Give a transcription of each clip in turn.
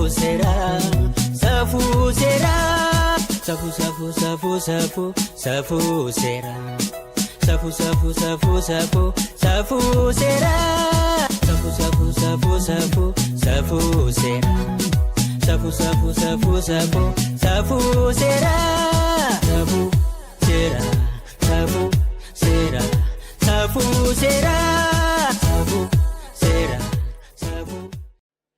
Safuu seeraa safuu seeraa safuu safuu safuu safuu safuu seeraa safuu safuu safuu safuu safuu seeraa safuu safuu safuu safuu safuu seeraa safuu safuu safuu safuu safuu seeraa safuu seeraa safuu seeraa safuu seeraa safuu seeraa safuu.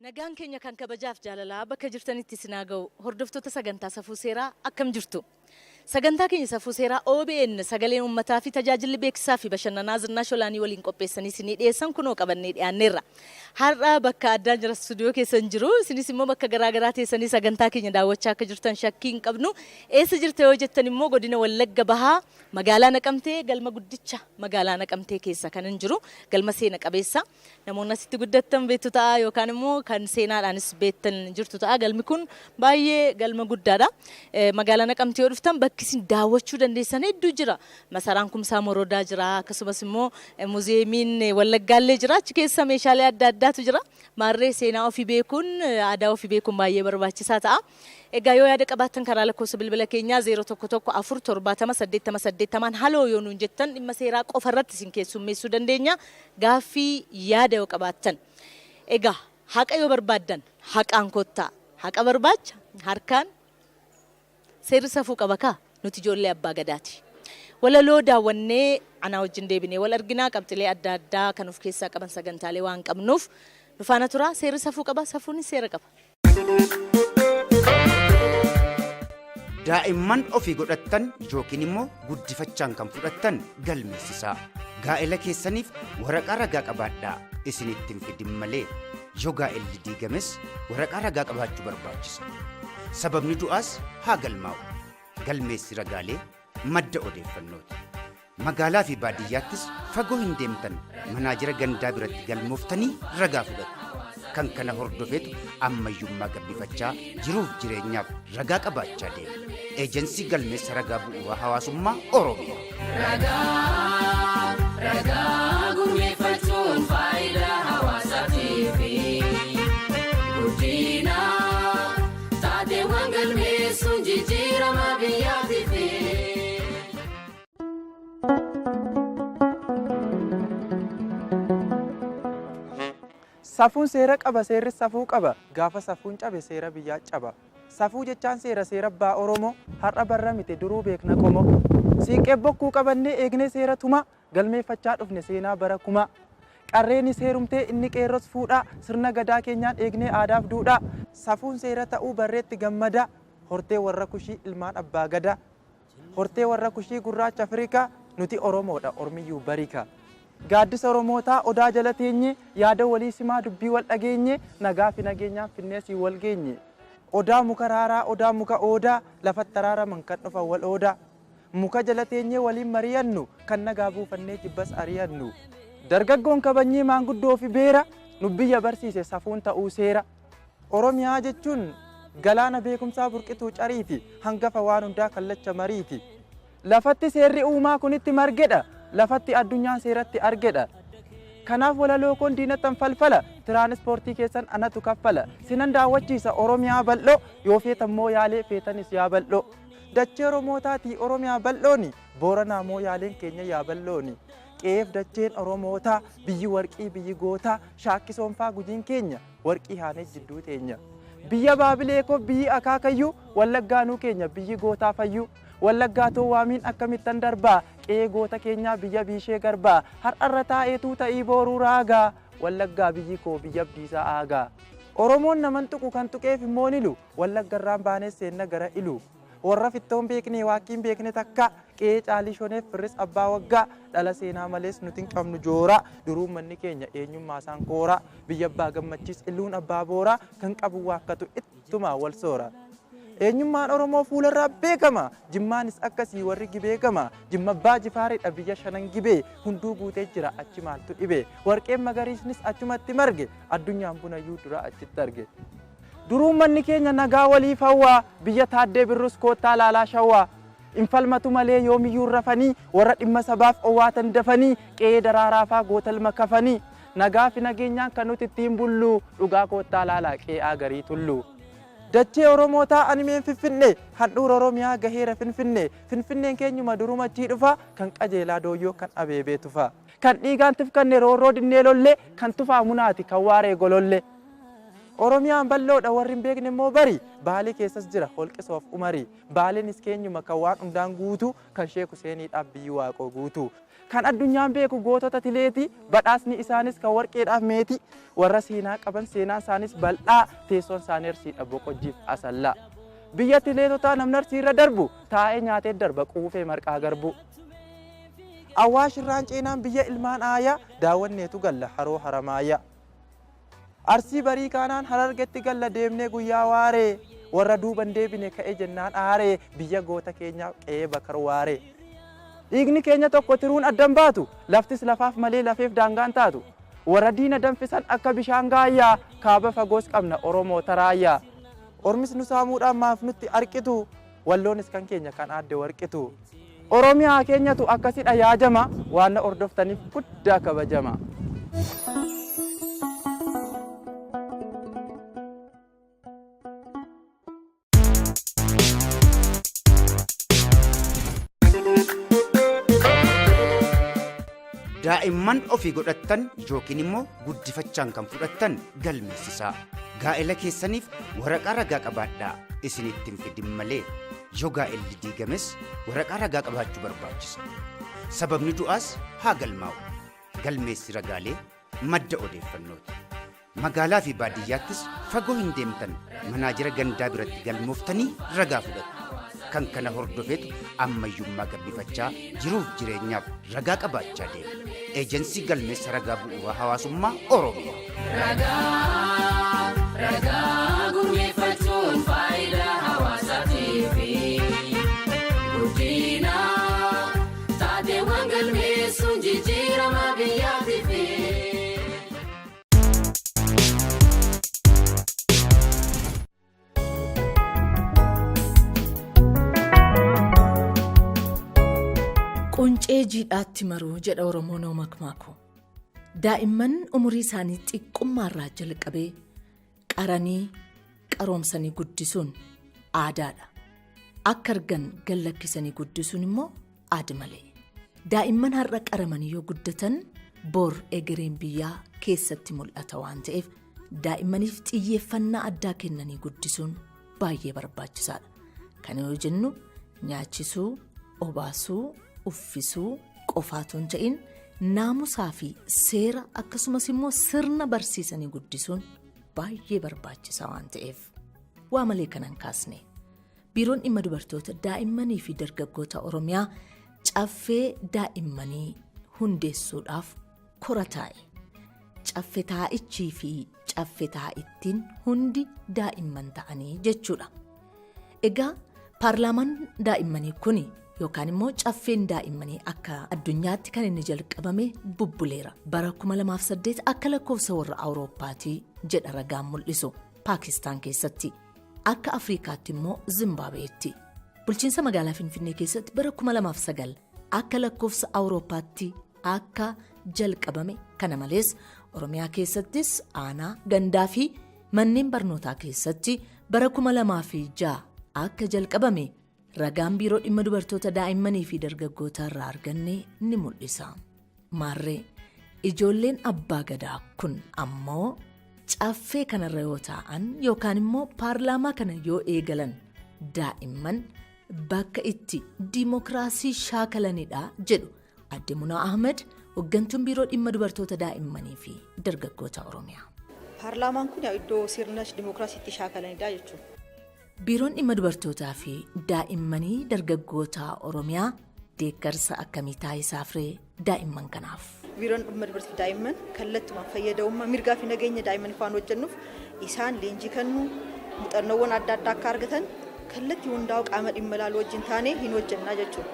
Nagaan keenya kan kabajaaf jaalalaa bakka jirtanitti isin haa ga'u. Hordoftoota sagantaa Safuu Seeraa akkam jirtu? Sagantaa keenya Safuu Seeraa OBN sagaleen uummataa fi tajaajilli beeksisaa fi bashannanaa Zinnaash Olaanii waliin qopheessanii isinii dhiyeessan kunoo qabannee dhiyaanneerra. Har'a bakka addaan jira istuudiyoo keessa hin jiru. Isinis immoo bakka garaa garaa teessanii sagantaa keenya daawwachaa akka jirtan shakkii hin qabnu. Eessa jirta yoo jettan immoo godina Wallagga Bahaa magaalaa Naqamtee galma guddicha magaalaa Naqamtee keessa kan hin jiru galma seena qabeessa. Namoonni asitti guddattan beektu ta'a yookaan immoo kan seenaadhaanis beektan jirtu ta'a. Galmi kun baay'ee galma guddaadha. Magaalaa Naqamtee yoo dhuftan bakki isin daawwachuu dandeessan hedduu jira. Masaraan Kumsaa Morodaa jira. Akkasumas immoo muziyeemiin Wallaggaallee jira. Achi keessa meeshaalee adda addaatu jira. Maarree seenaa ofii beekuun aadaa ofii beekuun baay'ee barbaachisaa ta'a. Egaa yoo yaada qabaattan karaa lakkoofsa bilbila keenyaa 0 1 1 4 70 80 80 haloo yoo nuun jettan dhimma seeraa qofa irratti isin keessummeessuu dandeenya. Gaaffii yaada yoo qabaattan. Egaa haqa yoo barbaaddan haqaan kottaa. Haqa barbaacha harkaan seerri safuu qaba kaa nuti ijoollee abbaa gadaati. Walaloo daawwannee anaa wajjin deebinee wal arginaa qabxilee adda addaa kan of keessaa qaban sagantaalee waan qabnuuf nu faana turaa seerri safuu qaba safuunis seera qaba. Daa'imman ofii godhattan yookiin immoo guddifachaan kan fudhattan galmeessisaa. Gaa'ela keessaniif waraqaa ragaa qabaadhaa isinitti hin fidin malee yoo gaa'elli diigames waraqaa ragaa qabaachuu barbaachisa. Sababni du'aas haa galmaa'u. Galmeessi ragaalee madda odeeffannooti. Magaalaa fi baadiyyaattis fagoo hin deemtan manaajira gandaa biratti galmooftanii ragaa fudhattu. Kan kana hordofeetu ammayyummaa gabbifachaa jiruuf jireenyaaf ragaa qabaachaa deema. Eejensii Galmeessa Ragaa Bu'uuraa Hawaasummaa Oromiyaa. Ragaa ragaa gurmeeffachuun faayidaa hawaasaatiifi guddina taateewwan galmeessuun jijjiirama biyyaatiifi. Safuun seera qaba seerris safuu qaba gaafa safuun cabe seera biyyaa caba. Safuu jechaan seera seera abbaa Oromoo har'a barra miti duruu beekna qomoo. Siiqqee bokkuu qabannee eegnee seera tumaa galmeeffachaa dhufne seenaa bara kumaa. Qarreenis heerumtee inni qeerros fuudhaa sirna gadaa keenyaan eegnee aadaaf duudhaa. Safuun seera ta'uu barreetti gammadaa hortee warra kushii ilmaan abbaa gadaa. Hortee warra Kushii gurraacha Afrikaa nuti Oromoodha ormiyyuu barika. Gaaddisa Oromootaa odaa jala teenyee yaada walii simaa dubbii wal dhageenyee nagaa fi nageenyaan finnee siin wal geenye. Odaa muka raaraa odaa muka oodaa lafatti araaraman kan dhufan wal oodaa. Muka jala teenyee waliin mari'annu kan nagaa buufannee jibbas ari'annu. Dargaggoon kabanyee maanguddoo fi beera nu biyya barsiise safuun ta'uu seera. Oromiyaa jechuun galaana beekumsaa burqituu cariiti, hangafa waan hundaa kallacha mariiti. Lafatti seerri uumaa kun itti margedha, lafatti addunyaan seeratti argedha. Kanaaf walaloo koon diinattan falfala, tiraanispoortii keessan anatu kaffala. Sinan daawwachiisa Oromiyaa bal'oo, yoo feetan Mooyaalee feetanis Yaabal'oo. Dachee Oromootaatii Oromiyaa bal'ooni, Booranaa Mooyaaleen keenya Yaabal'ooni. Qe'eef dacheen Oromootaa, biyyi warqii biyyi gootaa, Shaakkisoonfaa Gujiin keenya, warqii haanee jidduu teenya. Biyya Baabilee koof biyyi akaakayyuu, Wallaggaanuu keenya biyyi gootaa fayyuu. Wallaggaa too waamiin akkamittan darbaa, qe'ee goota keenyaa biyya biishee garbaa. Har'arra taa'eetuu ta'ii booruu raagaa, Wallaggaa biyyi koo biyya Abdiisaa Aagaa. Oromoon naman tuqu kan tuqeef immoo nilu, Wallaggarraan baanee seenna gara Iluu. Warra fittoon beekne waakkiin beekne takka qe'ee caalii shoneef firris abbaa waggaa dhala seenaa malees nuti hin qabnu jooraa duruu ummanni keenya eenyummaasaan kooraa biyya abbaa gammachiis illuun abbaa booraa kan qabu waakkatu ittumaa wal soora. Eenyummaan Oromoo fuularraa beekama Jimmaanis akkasii warri gibee gama Jimma abbaa jifaaridha biyya shanan gibee hunduu guutee jira achi maaltu dhibe warqeen magariisnis achumatti marge addunyaan bunayyuu dura achitti arge. Duruu ummanni keenya nagaa waliif hawwa Biyya Taaddee Birrus koottaa laalaa Shawwa In falmatu malee yoomiyyuu hin rafanii Warra dhimma sabaaf owwaatan dafanii Qe'ee daraaraafaa goota ilma kafanii Nagaa fi nageenyaan kan nuti ittiin bullu Dhugaa koottaa laalaa qe'aa garii tullu. Dachee Oromoo taa'an meen Finfinnee, handhuura Oromiyaa gaheera Finfinnee. Finfinneen keenyuma durumachii dhufa, kan qajeelaa dooyyoo kan abeebee tufa. Kan dhiigaan tifkanne roorroo dinnee lollee, kan tufaa munaati kan waaree golollee. Oromiyaan bal'oodha warri hin beekne immoo bari, Baalee keessas jira holqi soof umarii. Baaleenis keenyuma kan waan hundaan guutu, kan Sheek Huseeniidhaaf biyyi waaqoo guutu. Kan addunyaan beeku gootota tileeti, badhaasni isaanis kan warqeedhaaf meeti. Warra seenaa qaban seenaan isaanis bal'aa, teessoon isaanii Arsiidha Boqojjiif Asallaa. Biyya tileetotaa namni Arsiirra darbu, taa'ee nyaatee darba quufee marqaa garbuu. Awaash irraan ceenaan biyya ilmaan aayaa, daawwanneetu galla haroo Haramaayaa. Arsii barii kaanaan Harargetti galla deemnee guyyaa waaree. Warra duuban deebine ka'e jennaan aaree, biyya goota keenyaaf qe'ee Bakar waaree. Dhiigni keenya tokko tiruun addan baatu, laftis lafaaf malee lafeef daangaan taatu. Warra diina danfisan akka bishaan gaayyaa, kaaba fagoos qabna Oromoo taraayyaa. Ormis nu saamuudhaan maaf nutti arqitu, Walloonis kan keenya kan aadde Warqitu. Oromiyaa keenyatu akkasidha yaajama, waan na hordoftaniif guddaa kabajama. Daa'imman ofii godhattan yookiin immoo guddifachaan kan fudhattan galmeessisaa. Gaa'ela keessaniif waraqaa ragaa qabaadhaa isinitti hin fidin malee. Yoo gaa'elli diigames waraqaa ragaa qabaachuu barbaachisa. Sababni du'aas haa galmaa'u. Galmeessi ragaalee madda odeeffannooti. Magaalaa fi baadiyyaattis fagoo hin deemtan manaajera gandaa biratti galmooftanii ragaa fudhattu. Kan kana hordofeetu ammayyummaa gabbifachaa jiruuf jireenyaaf ragaa qabaachaa deema. Eejensii Galmeessa Ragaa Bu'uuraa Hawaasummaa Oromiyaa. Ragaa ragaa gurmeeffachuun faayidaa hawaasaatiifi guddina taateewwan galmeessuun jijjiirama biyyaatiifi. Quncee jiidhaatti maruu jedha Oromoon yoo makmaaku. Daa'imman umurii isaanii xiqqummaarraa jalqabee qaranii qaroomsanii guddisuun aadaadha. Akka argan gallakkisanii guddisuun immoo aad malee. Daa'imman har'a qaramanii yoo guddatan bor egereen biyyaa keessatti mul'ata waan ta'eef daa'immaniif xiyyeeffannaa addaa kennanii guddisuun baay'ee barbaachisaadha. Kana yoo jennu nyaachisuu, obaasuu, uffisuu qofaatu hin ta'in naamusaa fi seera akkasumas immoo sirna barsiisanii guddisuun baay'ee barbaachisaa waan ta'eef. Waa malee kana hin kaasne. Biiroon Dhimma Dubartoota, Daa'immanii fi Dargaggoota Oromiyaa caffee daa'immanii hundeessuudhaaf kora taa'e. Caffe taa'ichii fi caffe taa'ittiin hundi daa'imman ta'anii jechuudha. Egaa paarlaamaan daa'immanii kuni yookaan immoo caffeen daa'immanii akka addunyaatti kan inni jalqabame bubbuleera. Bara 2008 akka lakkoofsa warra Awurooppaatii jedha ragaan mul'isu Paakistaan keessatti. Akka Afriikaatti immoo Zimbaabeetti. Bulchiinsa magaalaa Finfinnee keessatti bara 2009 akka lakkoofsa Awurooppaatti akka jalqabame kana malees Oromiyaa keessattis aanaa gandaa fi manneen barnootaa keessatti bara 2006 akka jalqabame ragaan biiroo dhimma dubartoota daa'immanii fi dargaggootaa irraa arganne ni mul'isa. Maarree ijoolleen abbaa gadaa kun ammoo caffee kanarra yoo taa'an yookaan immoo paarlaamaa kana yoo eegalan daa'imman bakka itti diimokiraasii shaakalanidha jedhu Adde Munaa Ahmed hoggantuun biiroo dhimma dubartoota daa'immanii fi dargaggoota Oromiyaa. Paarlaamaan kun iddoo sirna diimokiraasii itti shaakalanidha jechuudha. Biiroon Dhimma Dubartootaa fi Daa'immanii Dargaggootaa Oromiyaa deeggarsa akkamii taasisaaf ree daa'imman kanaaf? Biiroon Dhimma Dubartii fi Daa'imman kallattumaan fayyadamummaa mirgaa fi nageenya daa'immaniif waan hojjennuuf isaan leenjii kennuu, muuxannoowwan adda addaa akka argatan kallattii hundaa'u qaama dhimma ilaalu wajjin taanee hin hojjennaa jechuudha.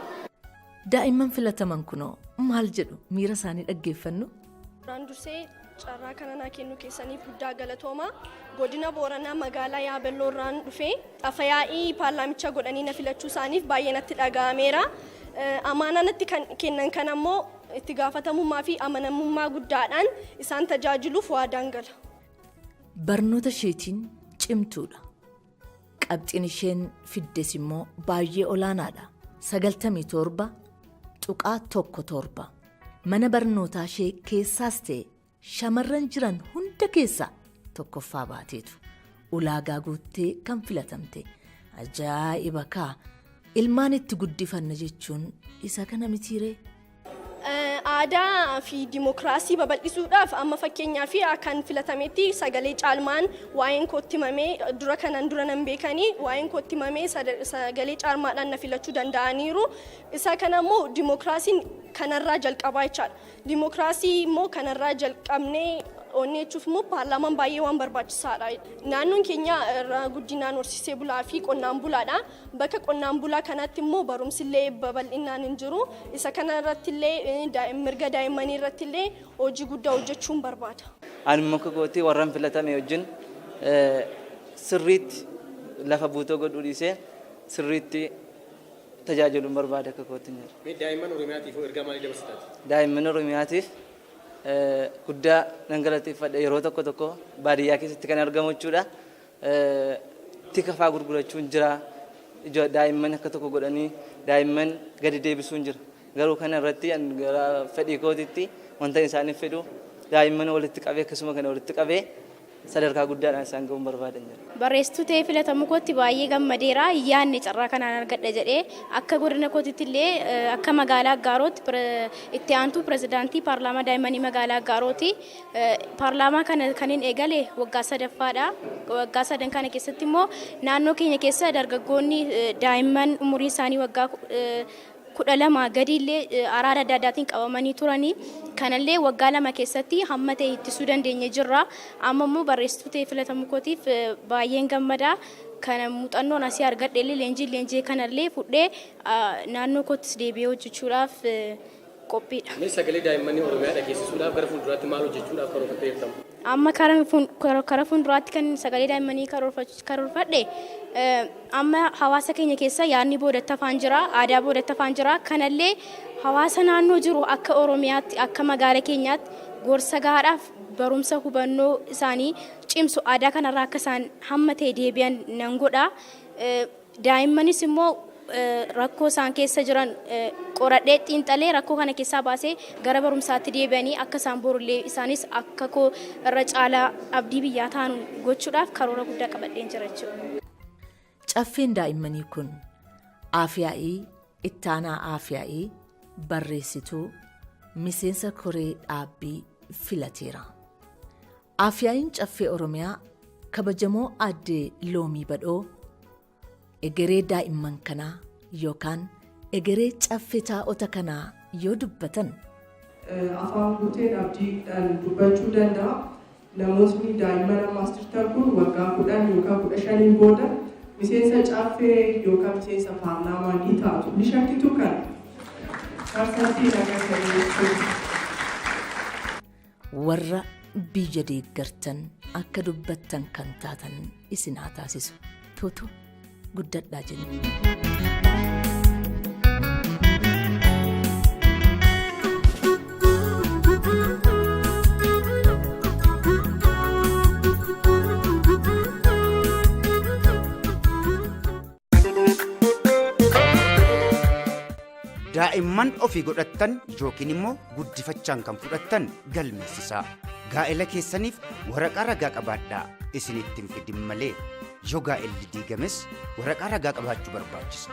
Daa'imman filataman kunoo maal jedhu miira isaanii dhaggeeffannu? Duraan dursee carraa kana naa kennuu keessaniif guddaa galatooma. Godina Booranaa magaalaa Yaabelloo irraan dhufe. Afa-yaa'ii paarlaamicha godhanii na filachuu isaaniif baay'ee natti dhaga'ameera. Amaanaa natti kennan kana immoo itti gaafatamummaa fi amanamummaa guddaadhaan isaan tajaajiluuf waadaan gala. Barnoota isheetiin cimtuudha. Qabxiin isheen fiddes immoo baay'ee olaanaadha. 97.17. Mana barnootaa ishee keessaas ta'e shamarran jiran hunda keessaa tokkoffaa baateetu ulaagaa guuttee kan filatamte. Ajaa'iba kaa! Ilmaan itti guddifanna jechuun isa kana mitiiree? Aadaa fi dimookiraasii babal'isuudhaaf amma fakkeenyaa fi akkan filatametti sagalee caalmaan waa'een kootti himamee, dura kanan dura nan beekanii waa'een kootti himamee, sagalee caalmaadhaan na filachuu danda'aniiru. Isa kana immoo dimookiraasiin kanarraa jalqabaa jechaadha. Dimookiraasii immoo kanarraa jalqabnee onneechuuf immoo paarlaamaan baay'ee waan barbaachisaadha. Naannoon keenya irra guddinaan horsiisee bulaa fi qonnaan bulaadha. Bakka qonnaan bulaa kanatti immoo barumsi illee babal'inaan hin jiru. Isa kana irratti illee, mirga daa'immanii irratti illee hojii guddaa hojjechuun barbaada. Ani immoo akka kootii warran filatame wajjin sirriitti lafa buutoo godhuu dhiisee sirriitti tajaajiluun barbaada akka kootti hin jiru. Daa'imman Oromiyaatiif ergaa maalii dabarsitaati? Daa'imman Oromiyaatiif guddaa nan galateeffadha. Yeroo tokko tokko baadiyyaa keessatti kan argamu jechuudha. Tika fa'aa gurgurachuun jira. Daa'imman akka tokko godhanii daa'imman gadi deebisuun jira. Garuu kana irratti gara fedhii kootitti wanta isaaniif fedhu daa'imman walitti qabee, akkasuma kana walitti qabee sadarkaa guddaadhaan isaan ga'uun barbaadan jira. Barreessituu ta'ee filatamuu kootti baay'ee gammadeera. Yaadne carraa kanaan argadha jedhee akka godina kootitti illee, akka magaalaa Aggaarootti itti aantuu pirezidaantii paarlaamaa daa'immanii magaalaa Aggaarooti. Paarlaamaa kana kan hin eegale waggaa sadaffaadha. Waggaa sadan kana keessatti immoo naannoo keenya keessa dargaggoonni, daa'imman umuriin isaanii waggaa 12 gadi illee araada adda addaatiin qabamanii turanii, kanallee waggaa 2 keessatti hamma ta'e ittisuu dandeenye jirra. Amma immoo barreessituu ta'ee filatamuu kootiif baay'een gammada. Kana muuxannoon asii argadhe illee, leenjiin leenjii kanallee fudhee naannoo koottis deebi'ee hojjechuudhaaf qophiidha. Mee sagalee daa'immanii Oromiyaa dhageessisuudhaaf gara fuulduraatti maal hojjechuudhaaf karoorfattee jirtamu? Amma karaa fuulduraatti kan sagalee daa'immanii karoorfadhe, amma hawaasa keenya keessa yaadni boodatti hafaan jira, aadaa boodatti hafaan jira. Kanallee hawaasa naannoo jiru akka Oromiyaatti, akka magaala keenyaatti gorsa gahaadhaaf barumsa hubannoo isaanii cimsu, aadaa kanarraa akka isaan hamma ta'e deebi'an nan godha. Daa'immanis immoo rakkoo isaan keessa jiran qoradhee, xiinxalee, rakkoo kana keessaa baasee gara barumsaatti deebi'anii akka isaan borullee isaanis akka koo irra caalaa abdii biyyaa ta'an gochuudhaaf karoora guddaa qabadheen jira jechuudha. Caffeen daa'immanii kun Afyaa'ii, ittaanaa Afyaa'ii, barreessituu, miseensa koree dhaabbii filateera. Afyaa'iin Caffee Oromiyaa kabajamoo aadde Loomii Badhoo egeree daa'imman kanaa yookaan egeree caffee taa'ota kanaa yoo dubbatan. Afaan guuteen abdiidhaan dubbachuu danda'a. Namootni daa'imman ammaas jirtan kun waggaa 10 yookaan 15n booda miseensa caffee yookaan miseensa paarlaamaa ni taatu. Ni shakkitu kana? Parsantiin agartanii jechuudha. Warra biyya deeggartan akka dubbattan kan taatan isin haa taasisu. Tuutu guddadhaa jenna. Daa'imman ofii godhattan yookiin immoo guddifachaan kan fudhattan galmeessisaa. Gaa'ela keessaniif waraqaa ragaa qabaadhaa, isinitti hin fidin malee. Yoo gaa'elli diigames waraqaa ragaa qabaachuu barbaachisa.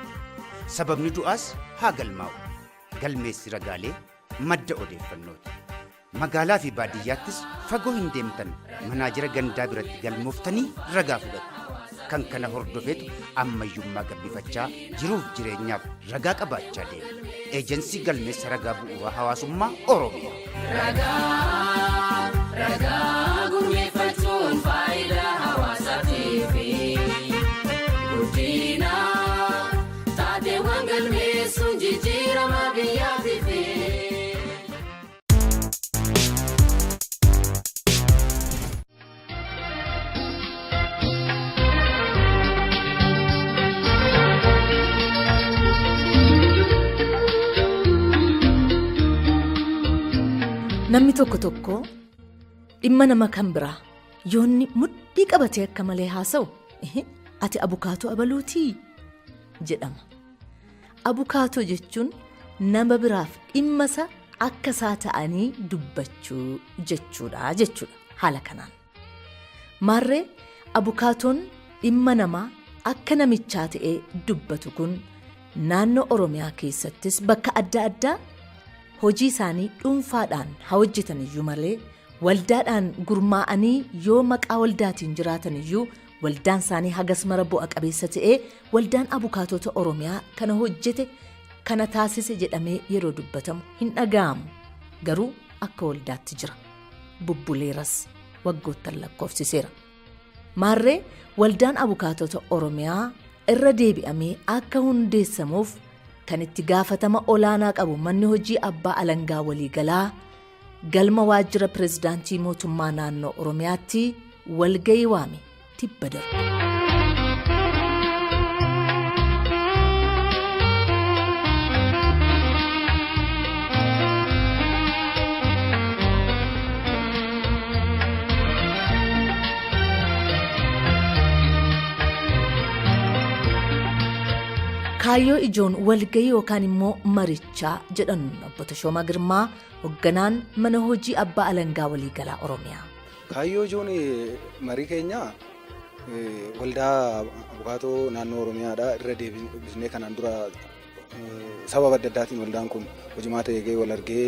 Sababni du'aas haa galmaa'u. Galmeessi ragaalee madda odeeffannooti. Magaalaa fi baadiyyaattis fagoo hin deemtan, manaajira gandaa biratti galmooftanii ragaa fudhatu. Kan kana hordofeetu ammayyummaa gabbifachaa jiruuf jireenyaaf ragaa qabaachaa deema. Eejensii Galmeessa Ragaa Bu'uuraa Hawaasummaa Oromiyaa. Ragaa ragaa gurmeeffachuun faayidaa hawaasaatiif guddina taateewwan galmeessuun jijjiirama biyyaatiif. Namni tokko tokko dhimma nama kan biraa yoonni mudhii qabatee akka malee haasa'u. Ati abukaatoo abaluutii? Jedhama. Abukaatoo jechuun nama biraaf dhimma isaa akka isaa ta'anii dubbachuu jechuudha jechuudha haala kanaan. Maarree abukaatoon dhimma namaa akka namichaa ta'ee dubbatu kun naannoo Oromiyaa keessattis bakka adda addaa hojii isaanii dhuunfaadhaan haa hojjetan iyyuu malee waldaadhaan gurmaa'anii yoo maqaa waldaatiin jiraatan iyyuu waldaan isaanii hagas mara bu'a qabeessa ta'ee waldaan abukaatota Oromiyaa kana hojjete kana taasise jedhamee yeroo dubbatamu hin dhaga'amu. Garuu akka waldaatti jira. Bubbuleeras waggoottan lakkoofsiseera. Maarree waldaan abukaatota Oromiyaa irra deebi'amee akka hundeessamuuf kan itti gaafatama olaanaa qabu manni hojii abbaa alangaa waliigalaa galma waajjira pirezidaantii mootummaa naannoo Oromiyaatti walga'ii waame tibba darbe. Kaayyoo ijoon walga'ii yookaan immoo marichaa jedhan obbo Tashoomaa Girmaa hoogganaan mana hojii abbaa alangaa waliigalaa Oromiyaa. Kaayyoo ijoon marii keenyaa waldaa abukaatoo naannoo Oromiyaadha irra deebisnee kanaan dura sababa adda addaatiin waldaan kun hojimaata eegee wal argee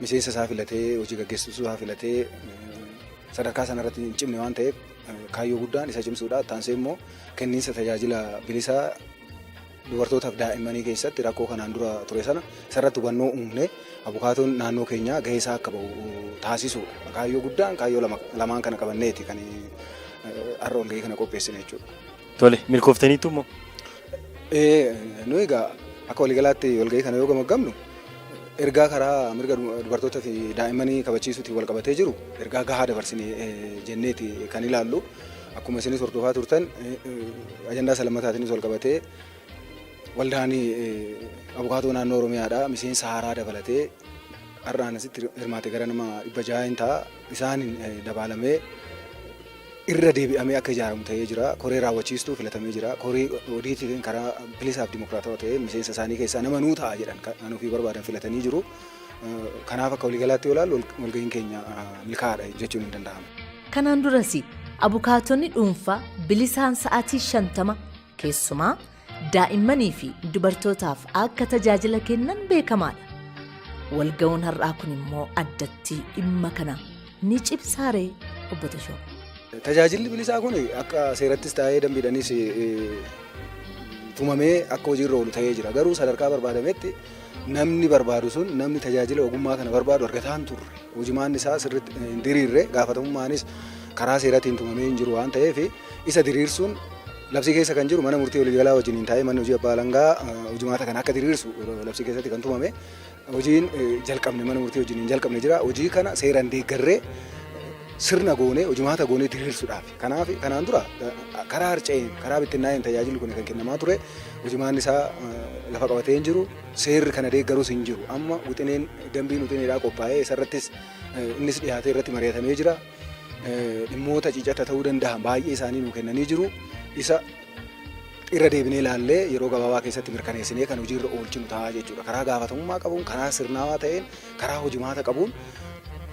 miseensa isaa filatee hojii gaggeessisuu isaa filatee sadarkaa sanarratti hin cimne waan ta'eef kaayyoo guddaan isa cimsuudha. Taansee immoo kenniinsa tajaajila bilisaa dubartootaaf daa'immanii keessatti rakkoo kanaan dura ture sana isarratti hubannoo uumne abukaatoon naannoo keenyaa gahee isaa akka bahu taasisuudha. Kaayyoo guddaan kaayyoo lamaan kana qabanneeti kan har'a walgahii kana qopheessine jechuudha. Tole, milkooftaniitu immoo? Nu egaa akka waliigalaatti walgahii kana yoo gamaggamnu ergaa karaa mirga dubartootaa fi daa'immanii kabachiisuutiin wal qabatee jiru ergaa gahaa dabarsine jenneeti kan ilaallu. Akkuma isinis hordofaa turtan ajandaa isa lammataatiinis wal qabatee waldaan abukaatoo naannoo Oromiyaadha miseensa haaraa dabalatee har'aan asitti hirmaate gara nama 600 hin ta'a. Isaaniin dabaalamee irra deebi'amee akka ijaaramu ta'ee jira. Koree raawwachiistuu filatamee jira. Koree odiitiin karaa bilisaaf dimokiraatawaa ta'ee miseensa isaanii keessaa nama nuu ta'a jedhan kan ofii barbaadan filatanii jiru. Kanaaf akka waliigalaatti yoo ilaallu walga'iin keenya milkaa'aadha jechuun hin danda'amu. Kanaan duras abukaatonni dhuunfaa bilisaan sa'aatii 50 keessumaa daa'immanii fi dubartootaaf akka tajaajila kennan beekamaadha. Walga'uun har'aa kun immoo addatti dhimma kana ni cimsaaree obbo Tashooma. Tajaajilli bilisaa kun akka seerattis taa'ee dambiidhaanis tumamee akka hojiirra oolu ta'ee jira. Garuu sadarkaa barbaadametti namni barbaadu sun namni tajaajila ogummaa kana barbaadu argataa hin turre. Hojimaanni isaa sirriitti hin diriirre gaafatamummaanis karaa seeratiin tumamee hin jiru waan ta'eef isa diriirsuun labsii keessa kan jiru mana murtii waliigalaa wajjin hin taa'ee manni hojii abbaa alangaa hojimaata kana akka diriirsu labsii keessatti kan tumame hojiin jalqabne mana murtii wajjin hin jalqabne jira. Hojii kana seeraan deeggarree sirna goonee hojimaata goonee diriirsuudhaaf. Kanaaf kanaan dura karaa harca'een karaa bittinnaa'een tajaajilli kun kan kennamaa ture hojimaanni isaa lafa qabatee hin jiru seerri kana deeggarus hin jiru. Amma wixineen dambiin wixineedhaa qophaa'ee isarrattis innis dhiyaatee irratti mari'atamee jira. Dhimmoota ciicata ta'uu danda'an baay'ee isaanii nuu kennanii jiru. Isa irra deebinee ilaallee yeroo gabaabaa keessatti mirkaneessinee kan hojiirra oolchinu ta'a jechuudha. Karaa gaafatamummaa qabuun, karaa sirnaawaa ta'een, karaa hojimaata qabuun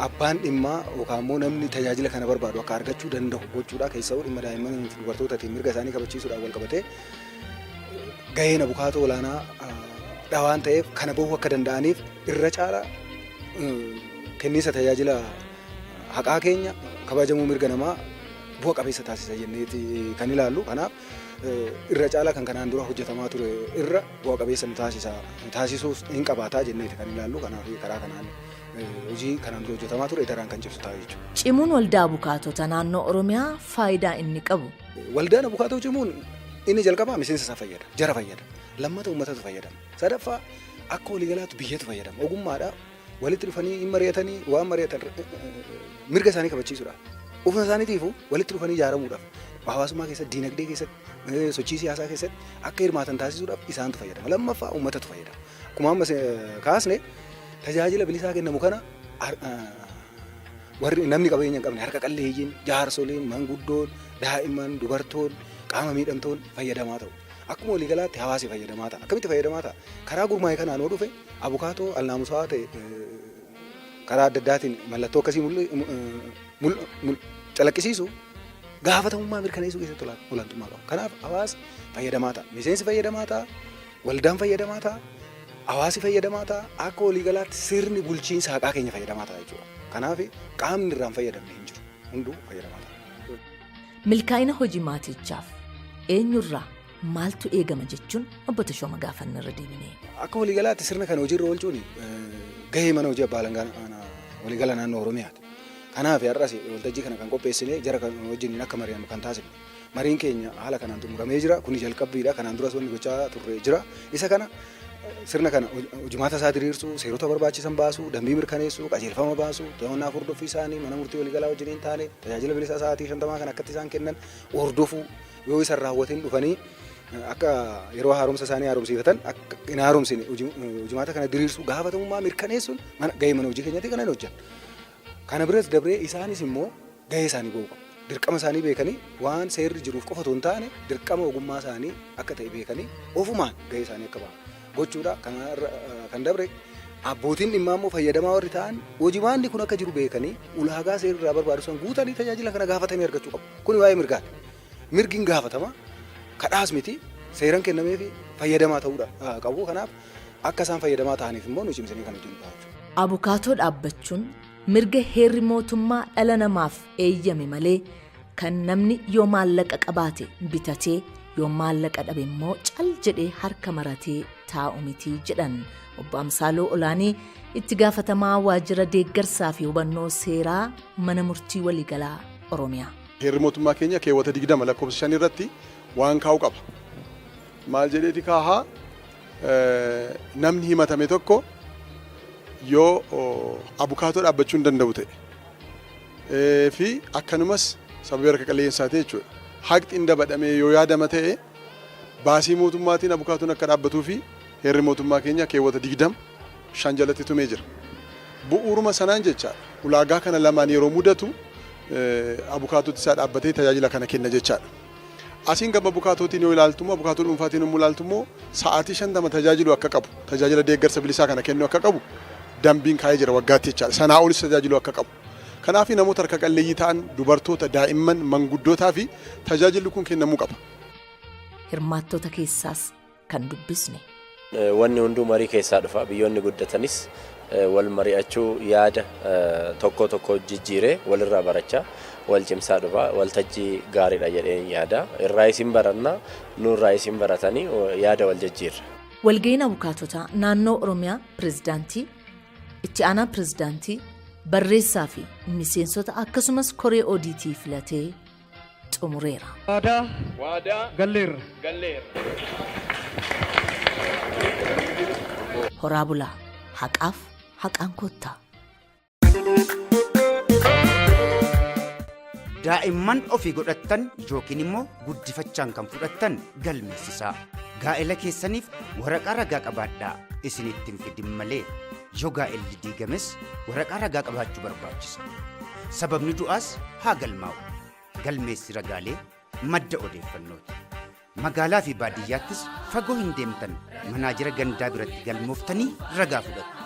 abbaan dhimmaa yookaan immoo namni tajaajila kana barbaadu akka argachuu danda'u gochuudha. Keessa'uu dhimma daa'immanii fi dubartootaatiin mirga isaanii kabachiisuudhaan wal qabatee gaheen abukaatoo olaanaa dha waan ta'eef kana bahuu akka danda'aniif irra caala kenniinsa tajaajila haqaa keenya kabajamuu mirga namaa bu'a qabeessa taasisa jenneeti kan ilaallu. Kanaaf irra caalaa kan kanaan dura hojjetamaa ture irra bu'a qabeessa nu taasisa taasisuus hin qabaataa jenneeti kan ilaallu. Kanaaf karaa kanaan hojii kanaan dura hojjetamaa ture daraan kan cimsu ta'a jechuudha. Cimuun waldaa abukaatota naannoo Oromiyaa faayidaa inni qabu. Waldaan abukaatoo cimuun inni jalqabaa miseensa isaa fayyada, jara fayyada. Lammata uummatatu fayyadama. Sadaffaa akka waliigalaatti biyyatu fayyadama. Ogummaadha. Walitti dhufanii hin mari'atanii waan mari'atan mirga isaanii kabachiisuudhaaf. Ofuma isaaniitiifuu walitti dhufanii ijaaramuudhaaf hawaasummaa keessatti, diinagdee keessatti, sochii siyaasaa keessatti akka hirmaatan taasisuudhaaf isaantu fayyadama. Lammaffaa uummatatu fayyadama. Akkuma amma kaasne tajaajila bilisaa kennamu kana warri namni qabeenya hin qabne harka qalleeyyiin, jaarsoliin, manguddoon, daa'imman, dubartoon Qaama miidhamtoonni fayyadamaa ta'u. Akkuma waliigalaatti hawaasi fayyadamaa ta'a. Akkamitti fayyadamaa ta'a? Karaa gurmaa'e kanaan yoo dhufe abukaatoo alnaamusawaa ta'e karaa adda addaatiin mallattoo akkasii calaqqisiisu gaafatamummaa mirkaneessuu keessatti olaantummaa qaba. Kanaaf hawaasi fayyadamaa ta'a. Miseensi fayyadamaa ta'a. Waldaan fayyadamaa ta'a. Hawaasi fayyadamaa ta'a. Akka waliigalaatti sirni bulchiinsa haqaa keenya fayyadamaa ta'a jechuudha. Kanaaf qaamni irraa hin fayyadamne hin jiru. Hunduu fayyadamaa ta'a. Milkaa'ina hojii maatichaaf eenyurraa maaltu eegama jechuun Obbo Tashooma gaafanne irra deebinee. Akka waliigalaatti sirna kana hojiirra oolchuun gahee mana hojii abbaa alangaa waliigala naannoo Oromiyaati. Kanaaf har'as waltajjii kana kan qopheessine jara kan wajjiniin akka mari'annu kan taasifne. Mariin keenya haala kanaan xumuramee jira. Kuni jalqabbiidha. Kanaan duras wanni gochaa turre jira. Isa kana sirna kana hojimaata isaa diriirsuu, seerota barbaachisan baasuu, dambii mirkaneessuu, qajeelfama baasuu, to'annaa fi hordoffii isaanii mana murtii waliigalaa wajjiniin taane tajaajila bilisaa sa'aatii 50 kan akkatti isaan kennan hordofuu yoo isa hin raawwatin dhufanii akka yeroo haaromsa isaanii haaromsiifatan akka hin haaromsine hojimaata kana diriirsuu gaafatamummaa mirkaneessuun gahee mana hojii keenyatti kana hin hojjenna. Kana biras dabree isaanis immoo gahee isaanii ba'uu qabu. Dirqama isaanii beekanii waan seerri jiruuf qofa otoo hin taane dirqama ogummaa isaanii akka ta'e beekanii ofumaan gahee isaanii akka ba'an gochuudha. Kana irra kan dabre abbootiin dhimmaa immoo fayyadamaa warri ta'an hojimaanni kun akka jiru beekanii ulaagaa seerri irraa barbaadu san guutanii tajaajila kana gaafatanii argachuu qabu. Kuni waa'ee mirgaati. Mirgi hin gaafatama. Kadhaas miti. Seeran kennameefi fayyadamaa ta'uudha qabu. Kanaaf akka isaan fayyadamaa ta'aniif immoo nu cimsinee kan hojjennu ta'a jechuudha. Abukaatoo dhaabbachuun mirga heerri mootummaa dhala namaaf eeyyame malee kan namni yoo maallaqa qabaate bitatee yoo maallaqa dhabe immoo cal jedhee harka maratee taa'u miti jedhan Obbo Amsaaluu Olaanii itti gaafatamaa waajjira deeggarsaa fi hubannoo seeraa mana murtii waliigalaa Oromiyaa. Heerri mootummaa keenya keewwata 20 lakkoofsa 5 irratti waan kaa'u qaba. Maal jedheeti kaahaa? Namni himatame tokko yoo abukaatoo dhaabbachuu hin danda'u ta'e fi akkanumas sababii harka qalleeyyiinsaati jechuudha. Haqxi hin dabadhamee yoo yaadama ta'e baasii mootummaatiin abukaatoon akka dhaabbatuu fi heerri mootummaa keenya keewwata 20 5 jalatti tumee jira. Bu'uuruma sanaan jechaadha. Ulaagaa kana lamaan yeroo mudatu abukaatootti isaa dhaabbatee tajaajila kana kenna jechaadha. Asiin gama abukaatootiin yoo ilaaltu immoo abukaatoo dhuunfaatiin yommuu ilaaltu immoo sa'aatii 50 tajaajilu akka qabu tajaajila deeggarsa bilisaa kana kennuu akka qabu dambiin kaa'ee jira waggaatti jechaadha. Sanaa olis tajaajiluu akka qabu. Kanaaf namoota harka qalleeyyii ta'an dubartoota, daa'imman, manguddootaa fi tajaajilli kun kennamuu qaba. Hirmaattota keessaas kan dubbisne. Wanni hunduu marii keessaa dhufa. Biyyoonni guddatanis wal mari'achuu yaada tokkoo tokko jijjiiree walirraa barachaa wal cimsaa dhufa. Waltajjii gaariidha jedheen yaada. Irraa isin baranna, nurraa isin baratanii yaada wal jijjiirra. Walga'iin Abukaatotaa Naannoo Oromiyaa Pireezidaantii, Itti Aanaa Pireezidaantii, Barreessaa fi miseensota akkasumas koree odiitii filatee xumureera. Waadaa Waadaa galleerra. galleerra. Horaa bulaa haqaaf haqaan koottaa. Daa'imman ofii godhattan yookiin immoo guddifachaan kan fudhattan galmeessisaa. Gaa'ela keessaniif waraqaa ragaa qabaadhaa isinitti hin fidin malee. Yoo gaa'elli diigames waraqaa ragaa qabaachuu barbaachisa. Sababni du'aas haa galmaa'u. Galmeessi ragaalee madda odeeffannooti. Magaalaa fi baadiyyaattis fagoo hin deemtan manaajera gandaa biratti galmooftanii ragaa fudhattu.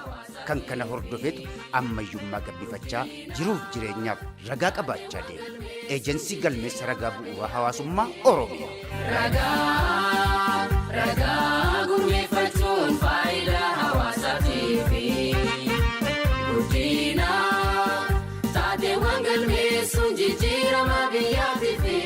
Kan kana hordofetu ammayyummaa gabbifachaa jiruuf jireenyaaf ragaa qabaachaa deema. Eejensii Galmeessa Ragaa Bu'uuraa Hawaasummaa Oromiyaa. Ragaa ragaa gurmeeffachuun faayidaa hawaasaatiifi guddina taateewwan galmeessuun jijjiirama biyyaatiifi.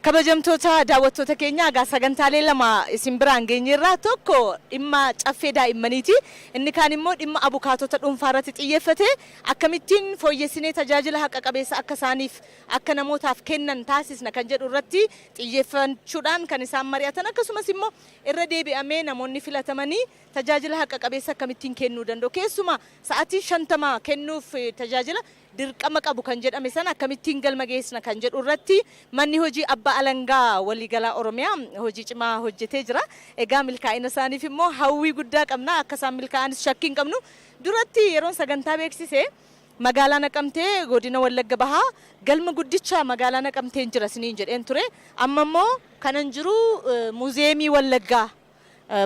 Kabajamtoota daawwattoota keenya egaa sagantaalee lama isin biraan geenyeerra tokko dhimma caffee daa'immaniiti inni kaan immoo dhimma abukaatota dhuunfaa irratti xiyyeeffate akkamittiin fooyyessinee tajaajila haqa qabeessa akka isaaniif akka namootaaf kennan taasisna kan jedhu irratti xiyyeeffachuudhaan kan isaan mari'atan akkasumas immoo irra deebi'amee namoonni filatamanii tajaajila haqa qabeessa akkamittiin kennuu danda'u keessumaa sa'aatii 50 kennuuf tajaajila dirqama qabu kan jedhame sana akkamittiin galma geessina kan jedhu irratti manni hojii abbaa alangaa waliigalaa Oromiyaa hojii cimaa hojjetee jira. Egaa milkaa'ina isaaniif immoo hawwii guddaa qabna. Akka isaan milkaa'anis shakkii hin qabnu. Duratti yeroon sagantaa beeksise Magaalaa Naqamtee, godina Wallagga Bahaa, galma guddicha magaalaa Naqamteen jira isiniin jedheen ture. Amma immoo kanan jiru Muuziyeemii Wallaggaa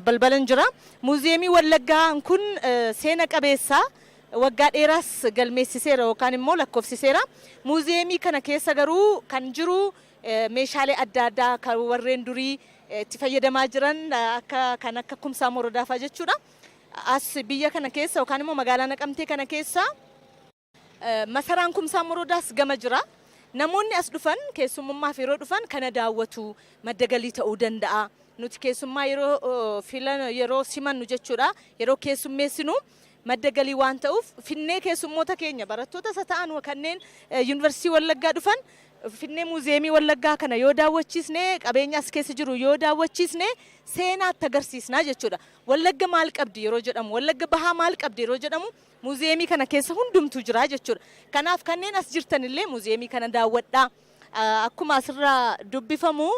balbalan jira. Muuziyeemii Wallaggaa kun seena qabeessa, waggaa dheeraas galmeessiseera yookaan immoo lakkoofsiseera. Muuziyeemii kana keessa garuu kan jiru meeshaalee adda addaa kan warreen durii itti fayyadamaa jiran, akka kan akka Kumsaa Morodaa fa'aa jechuudha. As biyya kana keessa yookaan immoo magaalaa Naqamtee kana keessa masaraan Kumsaa Morodaas gama jira. Namoonni as dhufan keessummummaaf yeroo dhufan kana daawwatu, madda galii ta'uu danda'a. Nuti keessummaa yeroo filan, yeroo simannu jechuudha. Yeroo keessummeessinu madda galii waan ta'uuf finnee keessummoota keenya, barattoota isa ta'an, kanneen Yuunivarsiitii Wallaggaa dhufan finnee Muuziyeemii Wallaggaa kana yoo daawwachiisne, qabeenya as keessa jiru yoo daawwachiisne, seenaatti agarsiisnaa jechuudha. Wallagga maal qabdi yeroo jedhamu, Wallagga Bahaa maal qabdi yeroo jedhamu, muuziyeemii kana keessa hundumtuu jira jechuudha. Kanaaf kanneen as jirtan illee muuziyeemii kana daawwadhaa. Akkuma asirraa dubbifamu,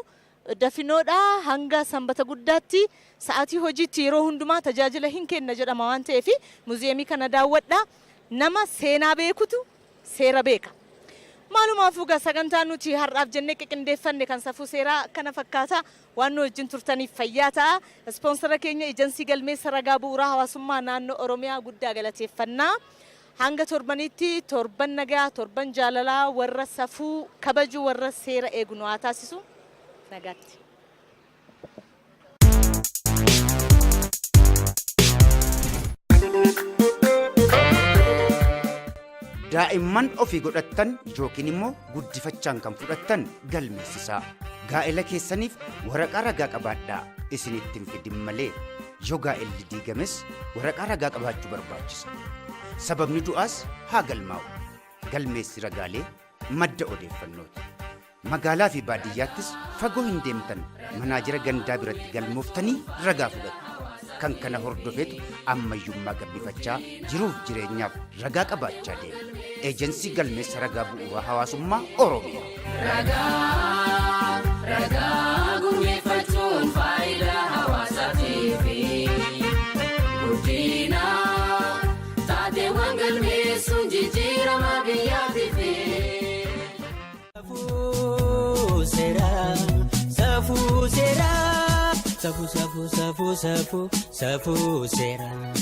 dafinoodha hanga Sanbata Guddaatti sa'aatii hojiitti yeroo hundumaa tajaajila hin kenna jedhama waan ta'eef muuziyeemii kana daawwadhaa. Nama seenaa beekutu seera beeka. Maalumaafuu gaa sagantaa nuti har'aaf jennee qiqindeeffanne kan safuu seeraa kana fakkaata. Waan nu wajjin turtaniif fayyaa ta'a. Ispoonsara keenya Ejensii Galmeessa Ragaa Bu'uuraa Hawaasummaa Naannoo Oromiyaa guddaa galateeffannaa. Hanga torbanitti torban nagaa, torban jaalalaa, warra safuu kabaju, warra seera eegu nu haa taasisu. Nagaatti. Daa'imman ofii godhattan yookiin immoo guddifachaan kan fudhattan galmeessisaa. Gaa'ela keessaniif waraqaa ragaa qabaadhaa, isinitti hin fidin malee. Yoo gaa'elli diigames waraqaa ragaa qabaachuu barbaachisa. Sababni du'aas haa galmaa'u. Galmeessi ragaalee madda odeeffannooti. Magaalaa fi baadiyyaattis fagoo hin deemtan, manaajira gandaa biratti galmooftanii ragaa fudhattu. Kan kana hordofeetu ammayyummaa gabbifachaa jiruuf jireenyaaf ragaa qabaachaa deema. Eejensii Galmeessa Ragaa Bu'uuraa Hawaasummaa Oromiyaa. Ragaa ragaa gurmeeffachuun faayidaa hawaasaatiif guddina taateewwan galmeessuun jijjiirama biyyaatiif. Safuu seeraa, safuu seeraa, safuu, safuu, safuu, safuu, safuu seeraa,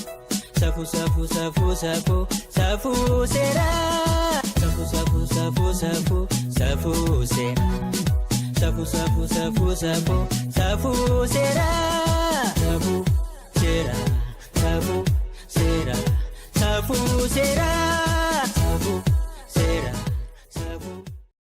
safuu, safuu, safuu, safuu, safuu seeraa, safuu, safuu, safuu, safuu, safuu seeraa, safuu, safuu, safuu, safuu, safuu seeraa, safuu seeraa, safuu seeraa, safuu seeraa.